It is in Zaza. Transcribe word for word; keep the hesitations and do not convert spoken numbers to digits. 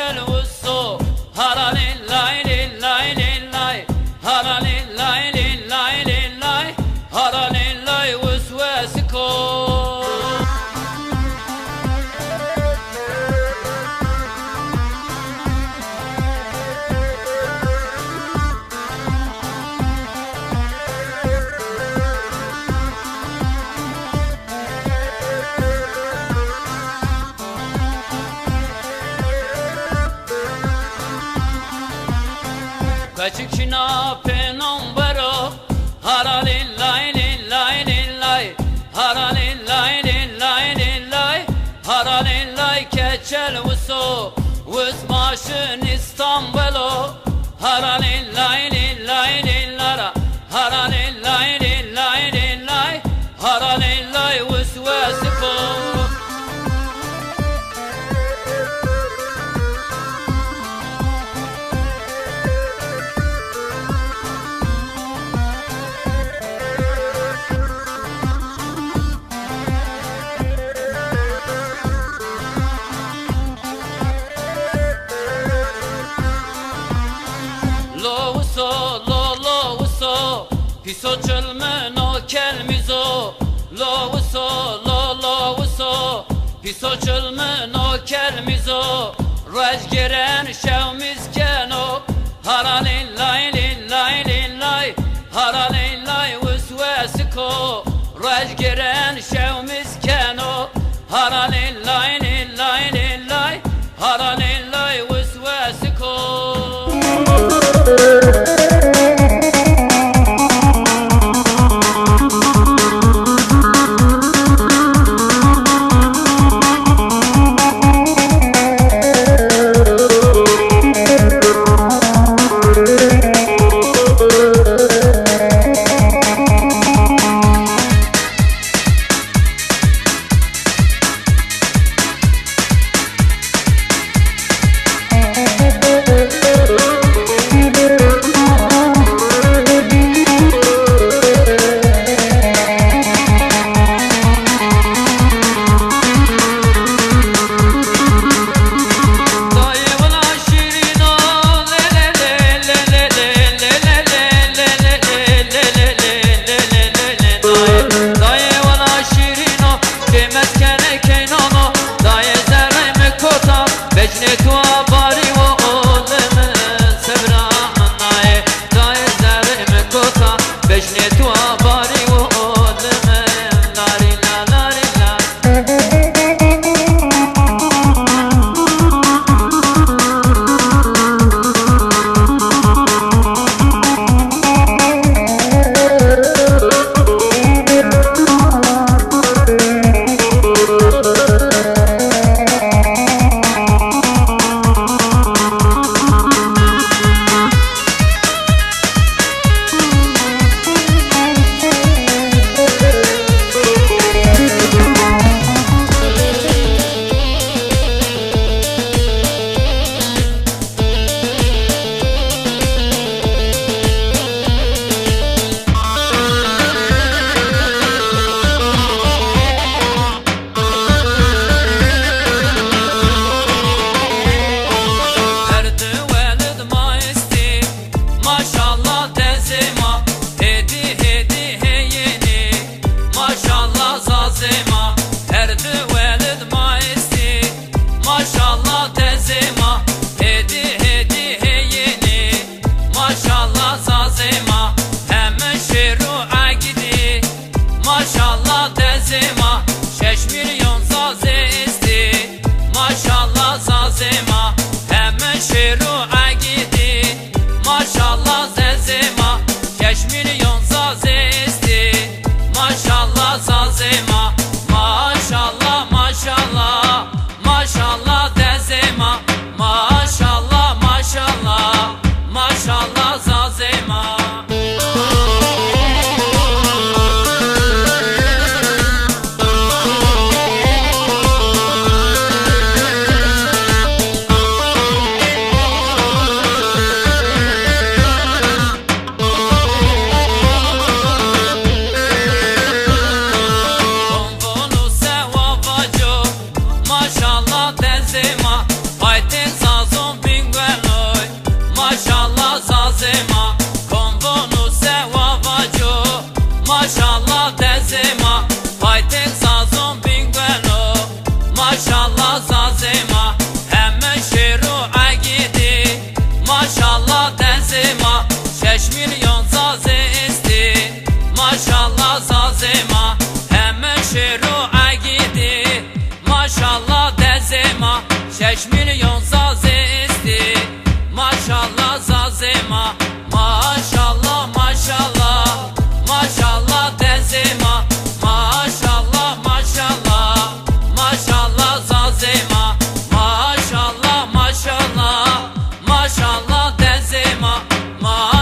Wiso, haralê lay lê lay lê lay, haralê lay lê lay lê lay, haralê lay wis wes ko. Keçik şina pênon bero, haralê lay lê lay lê lay, haralê lay lê lay lê lay, haralê lay keçel wiso, wis ma şin İstanbul'o, haralê lay lê lay lê lara, haralê lay lê lay lê lay, haralê lay wis wes ko. Lo wiso, lo, lo wiso, pîso çilmino kelmîzo. Lo wiso, lo, lo wiso, pîso çilmino kelmîzo. Ruej gêren şewmîz keno, haralê lay lê lay lê lay, haralê lay wis wes ko. Ruej gêren şewmîz keno, haralê lay lê lay lê lay, haralê lay wis wes ko. Zê ma, maşallah, maşallah, maşallah dezê ma, maşallah, maşallah, maşallah zazê ma, maşallah, maşallah, maşallah dezê ma, ma